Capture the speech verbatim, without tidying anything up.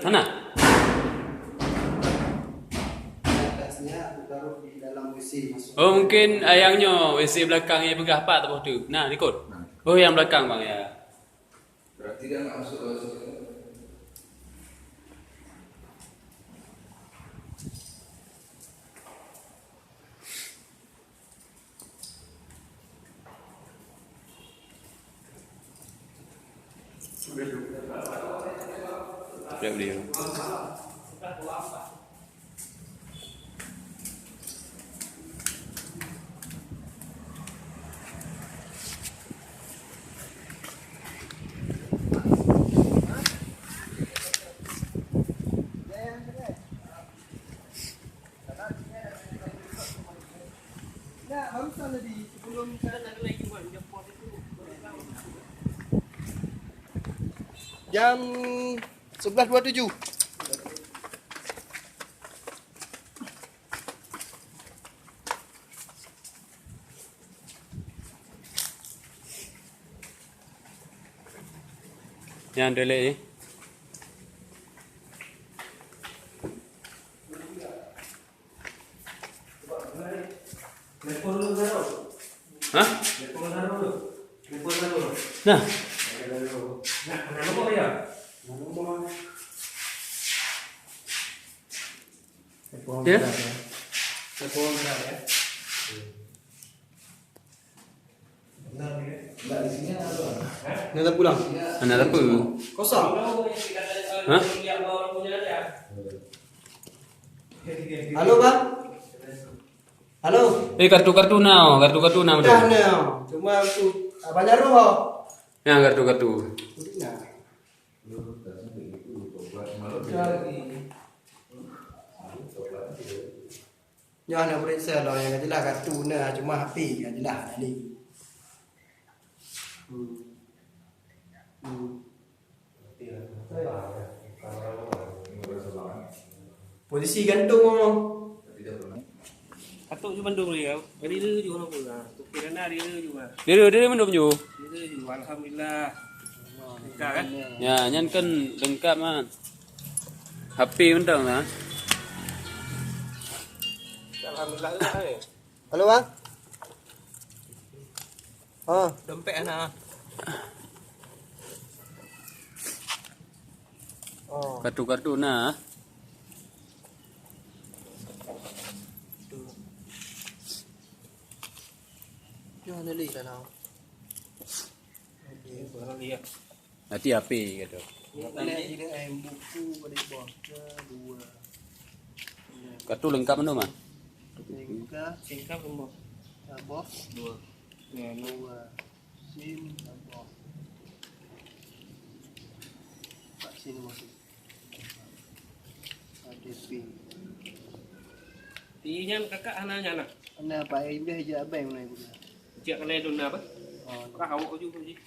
Mana? Atasnya aku taruh di dalam W C, masuk. Oh, mungkin ayang nyoe W C belakang nyang peugah pat taboh tu. Nah, likot. Oh, yang belakang, Bang, ya. Berarti dia nggak masuk ke situ. Tidak beliau. Jam sebelas dua tujuh. Nyan deh lé. Hah? Nah. Ya? Nak pulang. Anak apa? Kosong. Hah? Halo, Bang. Halo. Eh, kartu-kartu na, kartu-kartu na betul. Dah na. Cuma aku abang nyaruh. Yang kartu-kartu. Nah. Nyoe na peuriksa lom nyang ka jeulaih kartu na, cuma H P ka jeulaih tadi. Hmm. Hmm. Posisi gantung. Katuk ju mandum dia. Jadi dia ju orang pula. Tukir anda dia ju ah. Dia dia dia mandum ju. Dia ju, alhamdulillah. Lengkap kan? Ya, nyan kan lengkap man. H P mantong lah. Alhamdulillah lah, eh. Halo, Bang. Ha. Dompet na. Oh. Kartu-kartu na. Tu. Yo, ni li dah na. Okey, barang dia. Nanti H P kata. Ni, ni, ni, eh, buku boleh bawa ke dua. Kartu lengkap mana, Mak? Lengkap. Lengkap nombor. Nombor? Dua. Ya, dua. SIM nombor. Pak SIM nombor tu. Ada SIM. Di nyan kakak hana nyan lah. Hana, Pak, eh, dah je abang mana ibu dia. Cik kena dona apa? Oh. Kah awak juga, Cik.